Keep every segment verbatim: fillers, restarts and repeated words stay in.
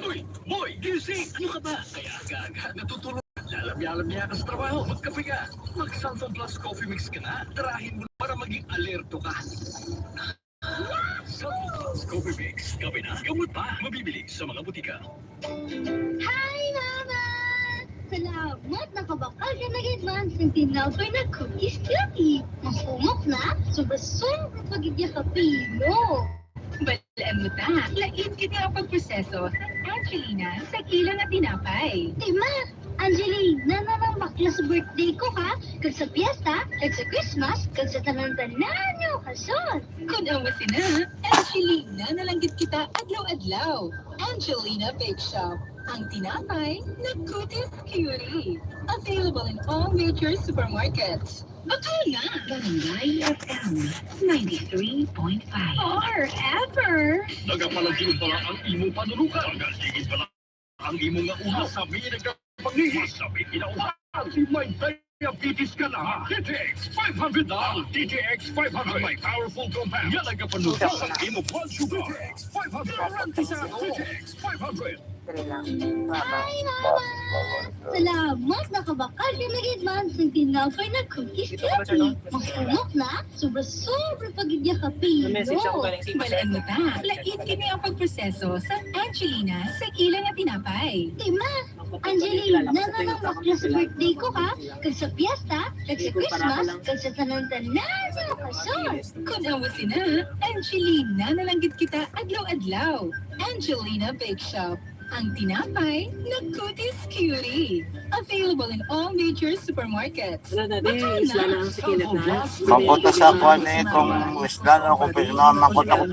Uy, boy, gising! Ano ka ba? Kaya aga-aga, natutulog. Lalamya-lamya ka sa trabaho. Magkape ka. Mag Santon Plus Coffee Mix ka na. Tarahin mo para maging alerto ka. Santon Plus Coffee Mix. Kape na, gamot pa. Mabibili sa mga butika. Hi, Mama! Salamat, nakabakal ka na gid man sang tinapay na Cookies Cutie. Mahumok na, sobra-sobra pa gid ya kapino. Balaan mo ta, lain gid ang pagproseso sa Angelina sa ila nga tinapay. Di ma, Angelina na lang bakla sa birthday ko, ha? Kag sa piyesta, kag sa Christmas, kag sa tanan-tanan nga okasyon. Kun amo sina, Angelina na lang gid kita adlaw-adlaw. Angelina Bake Shop, ang tinapay na Cookies Cutie. Available in all major supermarkets. Bakal na! Barangay F M ninety-three point five. Forever! Nagapalagion bala ang imo panunukan? Nagaligid bala ang imo nga ulo? Sabi nagkapangihi, sabi kinauhan, may diabetes ka na. D T X five hundred na. Ang D T X five hundred may powerful compound nga nagapanugot sa imo blood sugar. D T X five hundred. Garantisado. D T X five hundred. Hi, Mama! Salamat, nakabakal ka na gid man sang tinapay na Cookies Cutie. Mahumok na, sobra-sobra pa gid ya kapino. Balaan mo ta, lain gid ang pagproseso sa Angelina sa ila nga tinapay. Di ma, Angelina na lang bakla sa birthday ko, ha? Kag sa piyesta, kag sa Christmas, kag sa tanan-tanan nga okasyon. Kun amo sina, Angelina na lang gid kita adlaw-adlaw. Angelina Bake Shop, ang tinapay na Cookies Cutie. Available in all major supermarkets. Wala na, di, isla na ang sikilat na. Mangkot sa kuan eh, kung isla na ako, pero mamangkot ako.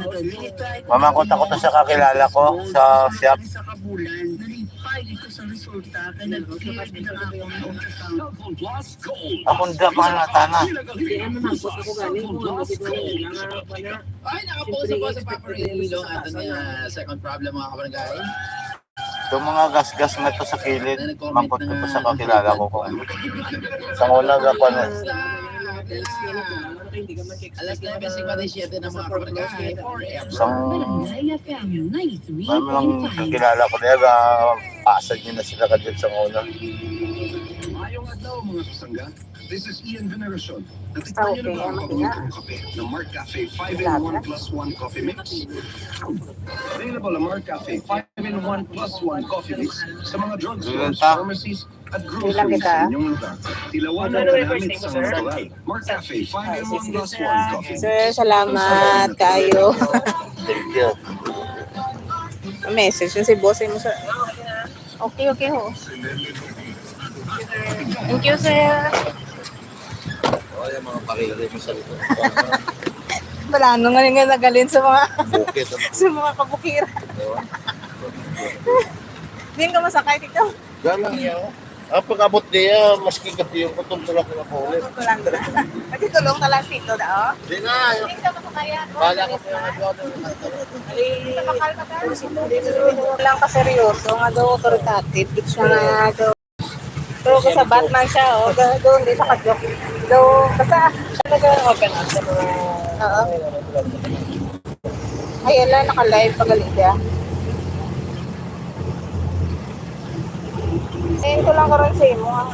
Mamangkot ako to sa kakilala ko, sa shop. Sa kabulan, nalipay dito sa resulta, kay nag-clear din ang akong ultrasound. Akong da pa na tana. Kaya mamangkot ako gani kung ano, di ba, kailangan pa na. Ay, nakapost ako sa Papa Ray Ilong, ato na second problem, mga kabarangay. Itong mga gasgas nga to sa kilid, mangkot ko to sa kakilala ko kung ano. Sa una, gakuan na. Alas nuebe cincuenta y siete na, mga kabarangay, forever. Isang, Barangay F M ninety-three point five. May mga kakilala ko na yan, ah, paasad niyo na sila kadyan sa una. Maayong adlaw, mga kasangga. This is Ian Veneracion. Natikman niyo na ba ang paboritong kape na Mark Cafe five in one plus one Coffee Mix? Available ang Mark Cafe five in one plus one Coffee Mix sa mga drugstores, pharmacies, at groceries sa inyong lugar. Tilawan ang panamit sa natural. Mark Cafe five in one plus one Coffee Mix. Sir, salamat kayo. Thank you. Message na si boss mo, sir. Okay, okay ho. Thank you, sir. Oh, yung mga baril mo sa likod. Wala nang nga nagalin sa mga, bukid, ano? Sa mga kabukiran. Oo. Din ka masakay dito? Gana niya, oh. Ang pag-abot niya, maski gabi yung kutom sa laki ng kulit. Kutom lang na. Pati tulong na lang dito na, oh. Di na, yung Hindi ka masakay yan. Bala ko sa mga duwa. Ay, kapakal ka tayo. Lang kaseryoso nga daw, authoritative. Di siya nga daw. Pero kasabat man siya, oh. Do, do, hindi siya ka-joke. Do, basta, talaga open up sa mga Oo. Ay, ala, naka-live pa gali siya. Send ko lang karon sa imo, ah.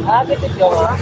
Ah, bitid ka, ah.